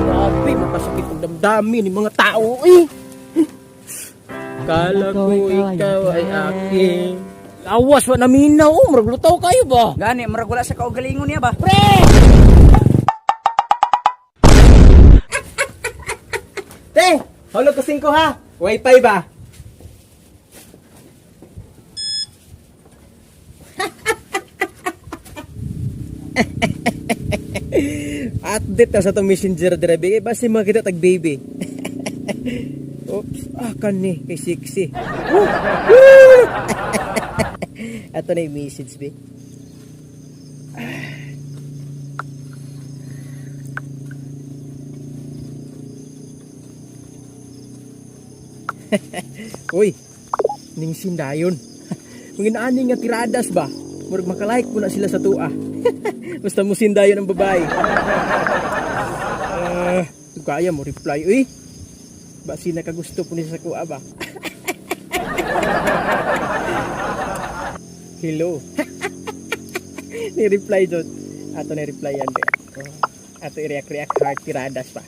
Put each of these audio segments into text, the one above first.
Grabe, makasakit ang damdamin ng mga tao eh. Kala ko ikaw ay akin. Awas wa naminaw, oh, murag lutaw kayo ba? Gani, murag wala sa kaugalingon niya ba? Pre! Te, hulog ko 5 ha. Wi-Fi ba? Update na sa itong messenger dire bigay basta makita tag baby. Oops, ah kani kay sexy. Woo! Woo! Ato na yung message be. Uy, ning sindayon. Mga naani nga tiradas ba? Murag makalike po na sila sa tua. Basta mo sindayon ang babae. Ah, kaya mo reply uy. Basi nakagusto po niya sa kuha ba? Hello. Ni reply jud. Ato ni reply yan be. Oh, ato i-react react heart tiradas pa.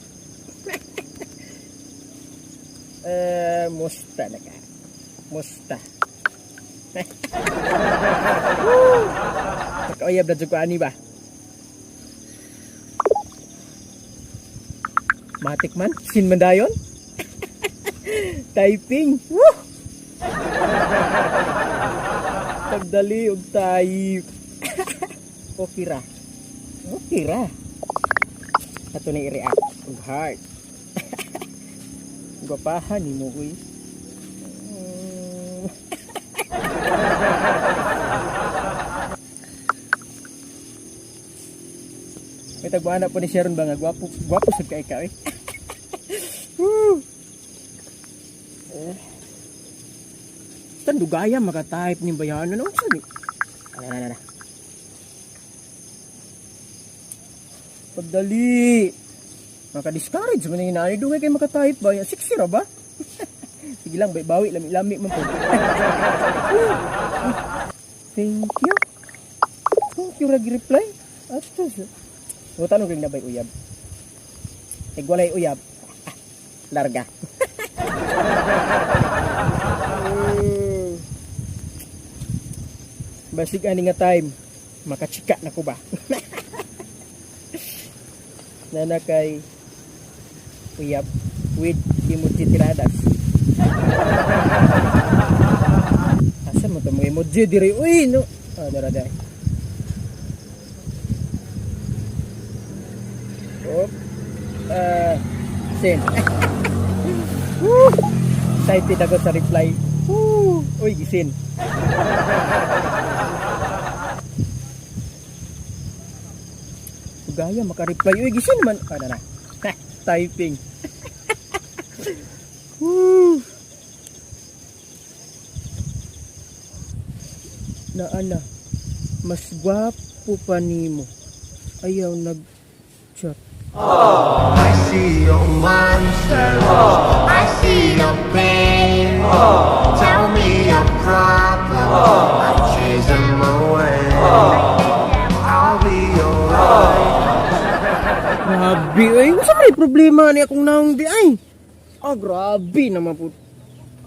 Eh, musta na ka? Musta. Woo! Nakauyab na jud ko ani ba? Matik man, sin man dayon. Typing. Woo! Pagdali og type. Okay ra. Okay ra. Ato na i-react og heart. Gwapahan ni mo uy. May tagbuana po ni Sharon ba nga gwapo gwapo sad kay ka eh. Woo! Eh. Tandugaya maka-type ni bayanan ano sa ni. Ana na na. Pagdali. Maka-discourage man yung inani dugay kay maka-type ba? Sexy ra ba? Sige lang, bay bawi lami-lami man po. Thank you. Thank you rag reply. Ato siya. O tanong rin na ba'y uyab? Ig walay uyab. Ah, larga. Basig ani nga time, makachika na ko ba? Nana kay uyab with emoji tiradas. Asa mo to mga emoji diri? Uy, no. Ah, dara dara. Op. Ah, send. Woo! Excited ako sa reply. Woo! Uy, gisin. Gaya maka-reply. Uy, gisin naman. Ah, na, na. Typing. Woo! Na ana, mas gwapo pa nimo. Ayaw nag-chat. I see your monsters. I see your pain. Tell me your problems. I'll chase them away. I'll be alright. Grabe ay, unsa man problema ni akong naong di ay? Ah, grabe naman po.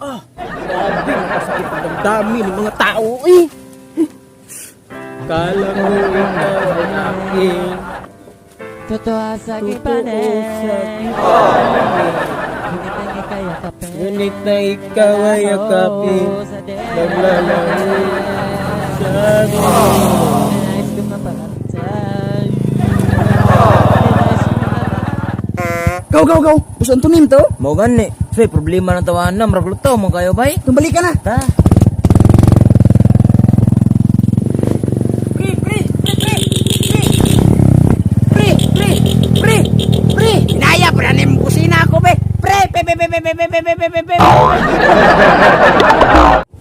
Ah, grabe makasakit ang damdamin ng mga tao eh. Kala ko ikaw ay akin. Totoo sa Totoo gipanin. sa Ngunit ang ika'y yakapin. Ngunit na ikaw ay yakapin. Sa Naglalaho sa akin. Nais ko maparamdam. Nais ko maparamdam. Go, go, go! Busan tunim to. Mao gani. Say problema ng tawanan, na, murag lutaw man kayo bay. Tumbalik ka na. Ta. Pre, pre, pre, pre, pre. Pre, pre, pre, pre. Inaya pa na niyong kusina ako, be. Pre, pre, pre, pre, pre, pre, pre, pre, pre, pre, pre.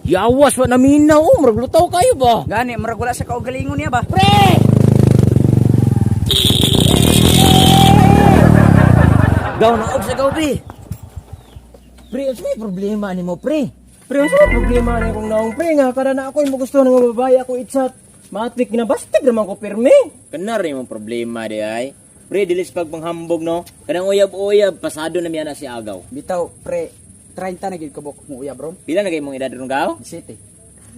Yawas wa naminaw, oh, murag lutaw kayo ba? Gani, murag wala sa kaugalingon niya ba? Pre! Gaw na og sa gaw pre. Pre, unsa may problema nimo pre? Pre, unsa may problema ni akong naong pre nga kada na ako magustuhan ng mga babae ako i-chat. Matik na bastig naman ko pirmi. Kana rin mong problema di ay. Pre, dilis pag panghambog no. Kanang uyab-uyab pasado na miya na si Agaw. Bitaw, pre, 30 na gid kabok mo uyab ron. Pila na kay mong edad ron gaw? City.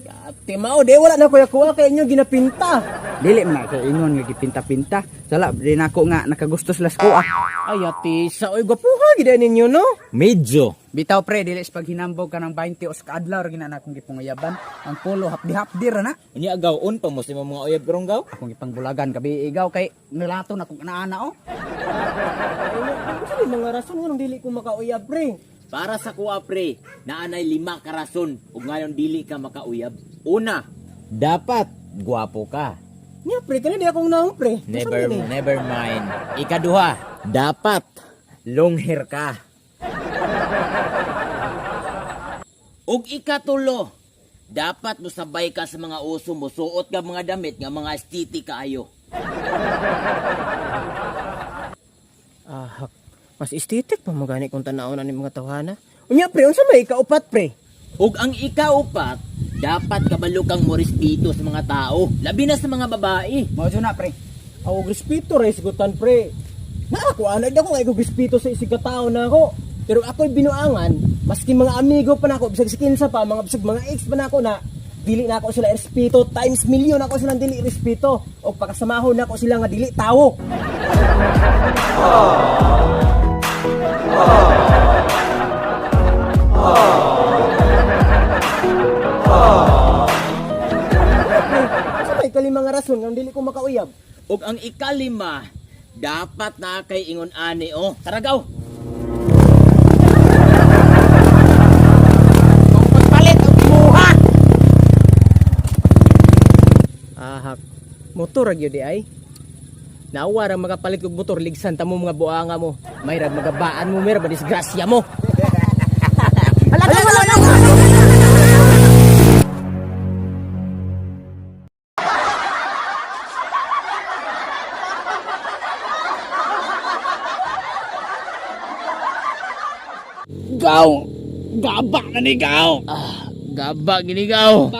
Ate mao, de wala na kuya kuha kay inyo ginapinta. Dili man na kay ingon nga gipinta-pinta. Sala di nako nga nakagusto sila sa kuha. Ay ate, sa oy gwapuha gid ninyo no. Medyo. Bitaw pre, dili sa paghinambog ka ng 20 os kaadlaw ra gina na akong gipungayaban. Ang pulo hapdi-hapdi ra na. Unya agaw on pa mo sa imong mga uyab karon gaw? Akong gipangbulagan gabi igaw kay nilato na kong ana-ana oh. Ay, unsa may mga rason nganong dili ko makauyab pre? Para sa kuha pre, naanay lima ka rason ug ngayon dili ka makauyab. Una, dapat gwapo ka. Nya pre, kani di akong naong pre. Never never mind. Ikaduha, dapat long hair ka. Ug ikatulo, dapat mosabay ka sa mga uso, mosuot ka mga damit nga mga aesthetic kaayo. Ah, mas aesthetic pa mo gani kung tan-awon ani mga tawhana. Unya pre, unsa may ikaupat pre? Ug ang ikaupat, dapat kabalo kang morespeto sa mga tao, labi na sa mga babae. Mao jud na pre. Aw, respeto ra isgutan pre. Na ako anad ako kay respeto sa isig ka tao na ako. Pero ako'y binuangan, maski mga amigo pa nako, bisag si kinsa pa, mga bisag mga ex pa nako na dili na ako sila respeto times million ako silang dili respeto o pakasamahon nako sila nga dili tawo. Sa may kalimang rason nga dili ko makauyab. Ug ang ikalima, dapat na kay ingon ani oh. Tara gaw. Kung pagpalit og imuha. Ahak. Motor ra gyud di ay. Nawa ra makapalit og motor ligsan ta mo mga buanga mo. May rag magabaan mo, may rag disgrasya mo. Hala, hala, hala, hala. Gaw. Gaba na ni gaw. Ah, gaba gini gaw.